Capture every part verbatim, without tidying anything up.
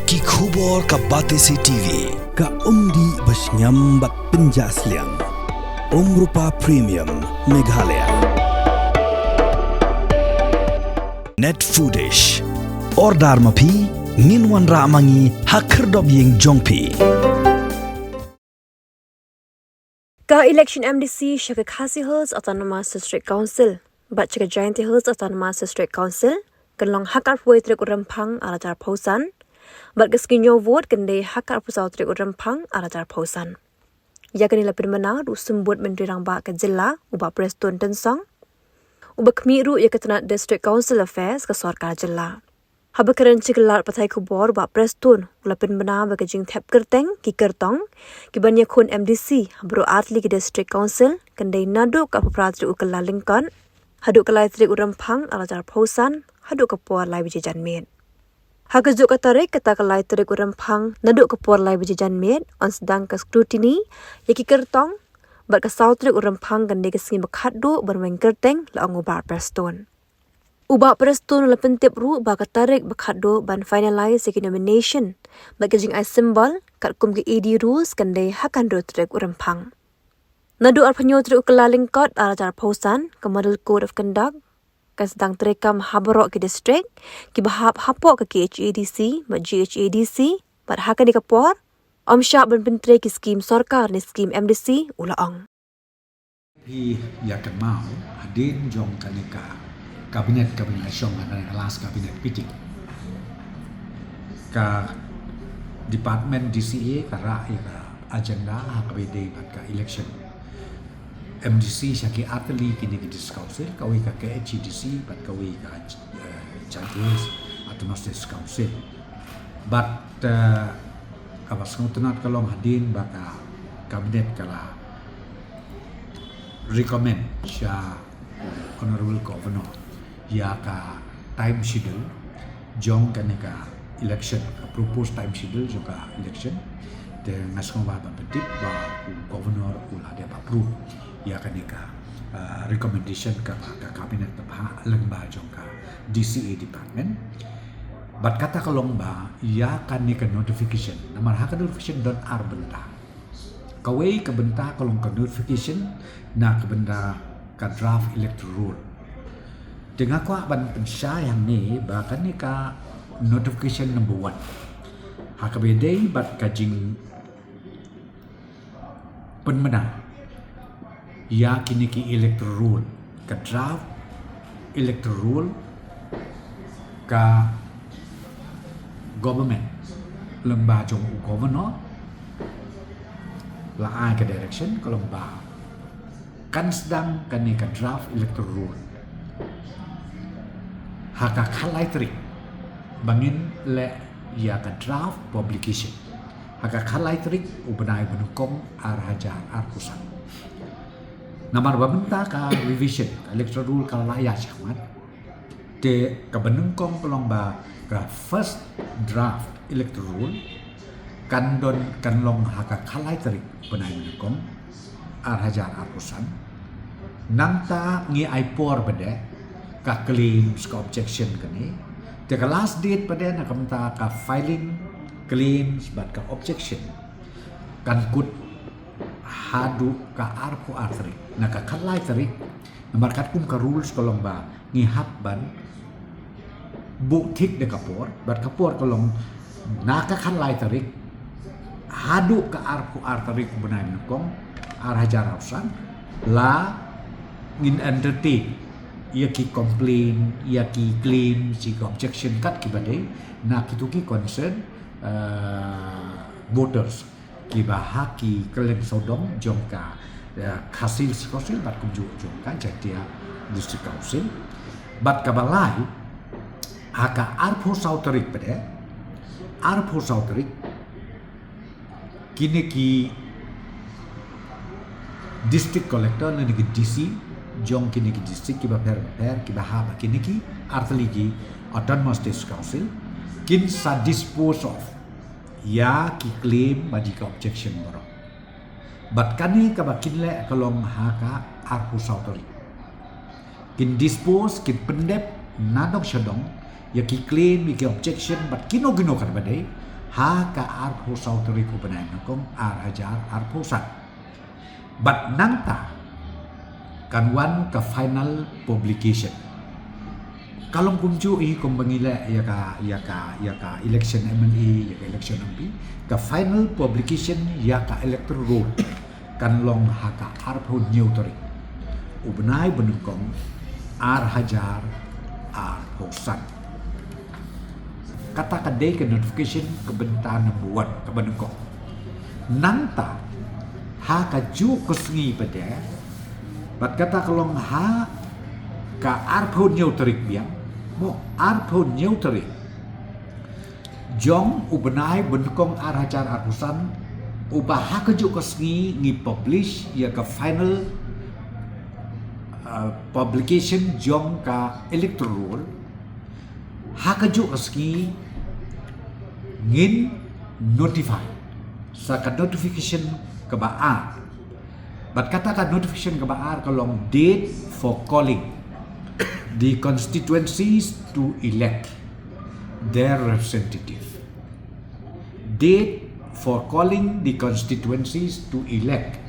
Ki khubor ka Batesi TV. Ka umdih ba shngiam bad pynjah sliang. Umrupa Premium Meghalaya. Net Foodish. Order ma phi, ngin wanrah ma ngi ha khyrdop ïing jong phi. Ka election M D C sha ka Khasi Hills Autonomous District Council bad sha ka Jaintia Hills Autonomous District Council kan long ha ka arphew tarik u Rymphang ar hajar arphew san, bad ka sngi ñiew vote kan dei ha ka arphew saw tarik u Rymphang ar hajar arphew san. Ïa kane la pynbna da u Symbud Myntri Rangbah ka jylla, u Bah Prestone Tynsong, uba khmih ruh ïa ka tnat District Council Affairs ka sorkar jylla. Haba kren sha ki lad pathai khubor, u Bah Prestone u la pynbna ba ka jingthep kyrteng, ki kyrtong, ki ban ïakhun M D C ha baroh artylli ki District Council kan dei naduh ka arphew phra tarik u Kyllalyngkot haduh ka lai tarik u Rymphang ar hajar arphew san, haduh ka por lai baje janmiet. Ha kajuh ka tarik, kata ka lai tarik u Rymphang naduh ka por lai baje janmiet, yn sdang ka scrutiny ïa ki kyrtong, bad ka saw tarik u Rymphang kan dei ka sngi ba khatduh ban weng kyrteng, la ong u Bah Prestone. U Bah Prestone u la pyntip ruh ba ka tarik ba khatduh ban finalize ïa ki nomination bad ka jingai symbol katkum ka E D rules kan dei ha ka hynriew tarik u Rymphang. Naduh arphew hynñiew tarik u Kyllalyngkot ar hajar arphew san, ka Model Code of Conduct kan sdang treikam ha baroh ki district kiba hap hapoh ka K H A D C bad G H A D C, bad ha kane ka por ym shah ban pyntrei ki skim sorkar ne skim M D C, u la ong. Phi ïa kynmaw, hadien jong kane ka cabinet, cabinet shong, kane ka last cabinet meeting, ka department D C A ka rah ïa ka agenda ha kaba ïadei bad ka election M D C sha ki artylli kine ki district council, kawei ka K H A D C bad kawei ka, eh, Jaintia Hills Autonomous District Council. Bad, eh, kaba sngewtynnat ka long hadien ba ka cabinet ka la recommend sha Honorable Governor ïa ka time schedule jong kane ka election, ka proposed time schedule jong ka election. Te nga sngewbha ban pyntip ba u Governor u la dep approve ïa kane ka, uh, recommendation kaba ka cabinet ka phah lyngba jong ka D C A department. Bad kata ka long ba ïa kane ka notification, namar ha ka notification don ar bynta. Kawei ka bynta ka long ka notification na ka bynta ka draft electoral roll. Te nga kwah ban pynshai hangne ba kane ka notification number one ha kaba ïadei bad ka jingpynbna ïa kine ki electoral roll, ka draft electoral roll, ka government lyngba jong u Governor la ai ka direction ka long ba kan sdang kane ka draft electoral roll ha ka khatlai tarik, ba ngin leh ïa ka draft publication ha ka khatlai tarik u bnai ba nyngkong ar hajar arphew san. Namar ba mynta ka revision electoral roll ka la ïa shah mat. Te kaba nyngkong ka long ba ka first draft electoral roll kan don, kan long ha ka khatlai tarik bnai ba nyngkong ar hajar arphew san. Nangta ngi ai por pat de ka claims, ka objection kane. Te ka last date pat de na ka bynta ka filing claims bad ka objection kan kut haduh ka arphew ar tarik. Na ka khatlai tarik, namar katkum ka rules ka long ba ngi hap ban buh thik da ka por, bad ka por ka long na ka khatlai tarik haduh ka arphew ar tarik bnai nyngkong ar hajar arphew san, la ngin entertain ïa ki complain, ïa ki claim, ïa ki objection kat kiba dei na kito ki concern, eh, voters kiba ha ki kylleng sawdong jong ka, eh, Khasi Hills Council bad kumjuh jong ka Jaintia District Council. Bad kaba lai, ha ka arphew saw tarik pat de, arphew saw tarik, kine ki district collector lane ki D C jong kine ki district kiba pher pher kiba hap ha kine ki artylli ki Autonomous District Council kin sa dispose of ïa ki claim bad ïa ki objection baroh. Bad kane kaba kin leh ka long ha ka arphew saw tarik. Kin dispose, kin pyndep nadong shadong ïa ki claim, ïa ki objection bad kino kino kat ba dei Ha ka arphew saw tarik u bnai nyngkong ar hajar arphew san. Bad nangta kan wan ka final publication. Ka long kumjuh hi kumba ngi leh ïa ka, ïa ka, ïa ka election M L A, ïa ka election M P. Ka final publication ïa ka electoral roll kan long ha ka arphew hynñiew tarik u bnai ba nyngkong ar hajar arphew san. Kata ka dei ka notification ka bynta number one, ka ba nyngkong. Nangta ha kajuh ka sngi pat de, bad kata ka long ha ka arphew hynñiew tarik biang, mo, arphew hynñiew tarik jong u bnai ba nyngkong ar hajar arphew san, uba ha kajuh ka sngi ngi publish ïa ka final, uh, publication jong ka electoral roll. Ha kajuh ka sngi ngin notify sa ka notification ka ba ar. Bad kata ka notification ka ba ar ka long date for calling the constituencies to elect their representative. Date for calling the constituencies to elect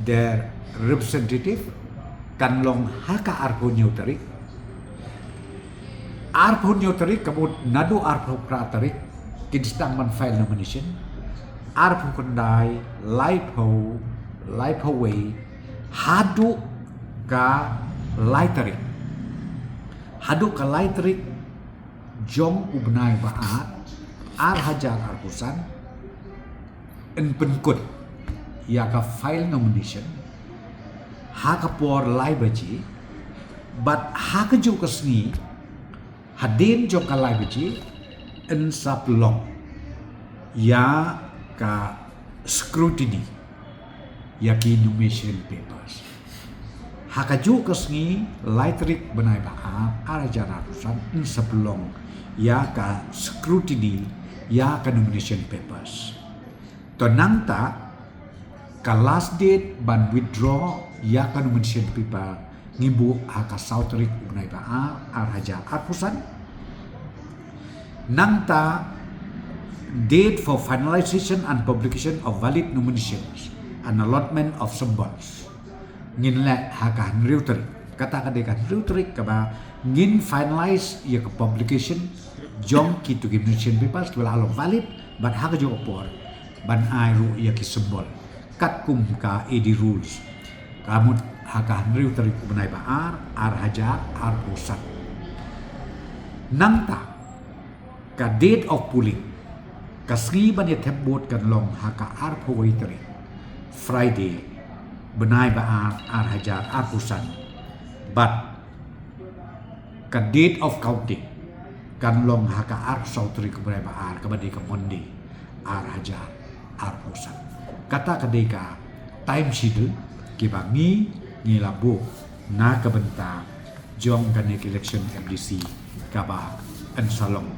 their representative kan long ha ka arphew hynñiew tarik. Arphew hynñiew tarik, ka mut naduh arphew phra tarik kin sdang ban file nomination. Arphew khyndai, laiphew, laiphew wei, haduh ka lai tarik. Haduh ka lai tarik jong u bnai ba ar, ar hajar arphew san, yn pynkut ïa ka file nomination ha ka por lai baje, bad ha kajuh ka sngi hadien jong ka lai baje yn sa pynlong ïa ka scrutiny ïa ki nomination papers. Ha kajuh ka sngi, lai tarik bnai ba ar, ar hajar arphew san, yn sa pynlong ïa ka scrutiny ïa ka nomination papers. To nangta ka last date ban withdraw ïa ka nomination paper ngi buh ha ka saw tarik u bnai ba ar, ar hajar arphew san. Nangta date for finalization and publication of valid nominations and allotment of symbols ngin leh ha ka hynriew tarik. Kata ka dei ka hynriew tarik kaba ngin finalize ïa ka publication jong kito ki nomination papers kiba la long valid, bad ha kajuh ka por ban ai ruh ïa ki symbol katkum ka A D rules. Ka mut ha ka hynriew tarik u bnai ba ar, ar hajar arphew san. Nangta ka date of polling, ka sngi ban ïa thep vote kan long ha ka arphew wei tarik, Friday, bnai ba ar, ar hajar arphew san. Bad ka date of counting kan long ha ka arphew saw tarik u bnai ba ar, kaba dei ka Monday, ar hajar arphew san. Kata ka dei ka time schedule kiba ngi, ngi la buh na ka bynta jong kane ka election M D C kaba yn sa long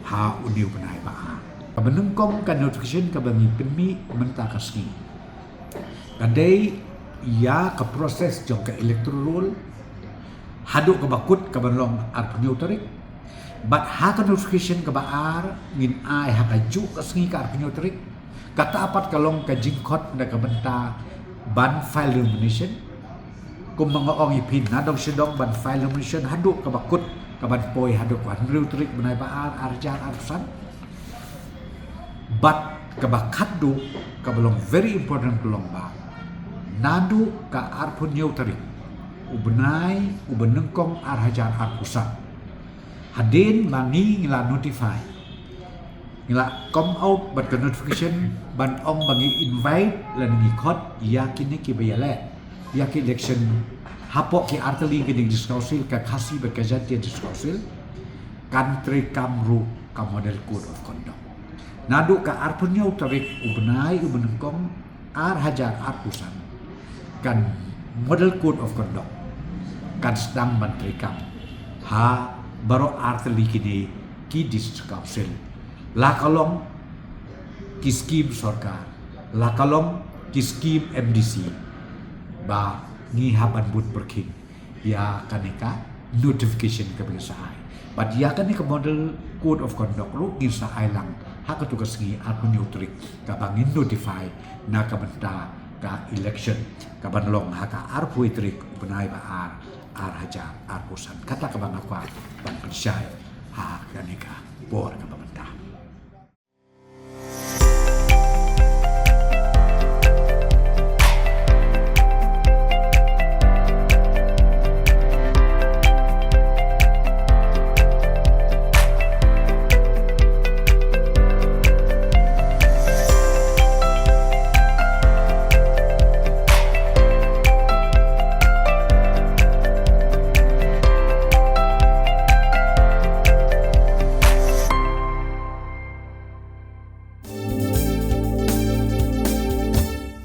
ha une u bnai ba ar. Kaba nyngkong ka notification kaba ngi pynmih mynta ka sngi ka dei ïa ka process jong ka electoral roll haduh kaba kut kaba long arphew hynñiew tarik. Bad ha ka notification kaba ar ngin ai ha kajuh ka sngi ka arphew hynñiew tarik. Kata pat ka long ka jingkhot na ka bynta ban file nomination. Kumba nga ong ïa phi, nadong shadong ban file nomination haduh kaba kut kaban poi haduh ka hynriew tarik bnai ba ar, ar hajar arphew san. Bad kaba khatduh kaba long very important ka long ba naduh ka arphew hynñiew tarik u bnai uba nyngkong ar hajar arphew san, hadien ba ngi, ngi la notify, ngi la come out bad ka notification ban ong ba ngi invite lane ngi khot ïa kine kiba ïaleh ïa ki election hapoh ki artylli ki district council, ka Khasi bad ka Jaintia District Council, kan treikam ruh ka model code of conduct. Naduh ka arphew hynñiew tarik u bnai uba nyngkong ar hajar arphew san, kan model code of conduct kan sdang ban treikam ha baroh artylli kine ki district council, la ka long ki skim sorkar, la ka long ki skim M D C, ba ngi hap ban bud pyrkhing ïa kane ka notification kaba ngi sa ai. Bad ïa kane ka model code of conduct ruh ngi sa ai lang ha katu ka sngi arphew hynñiew tarik kaba ngin notify na ka bynta ka election kaban long ha ka arphew tarik u bnai ba ar, ar hajar arphew san. Kata kaba nga kwah ban pynshai ha kane ka por kaba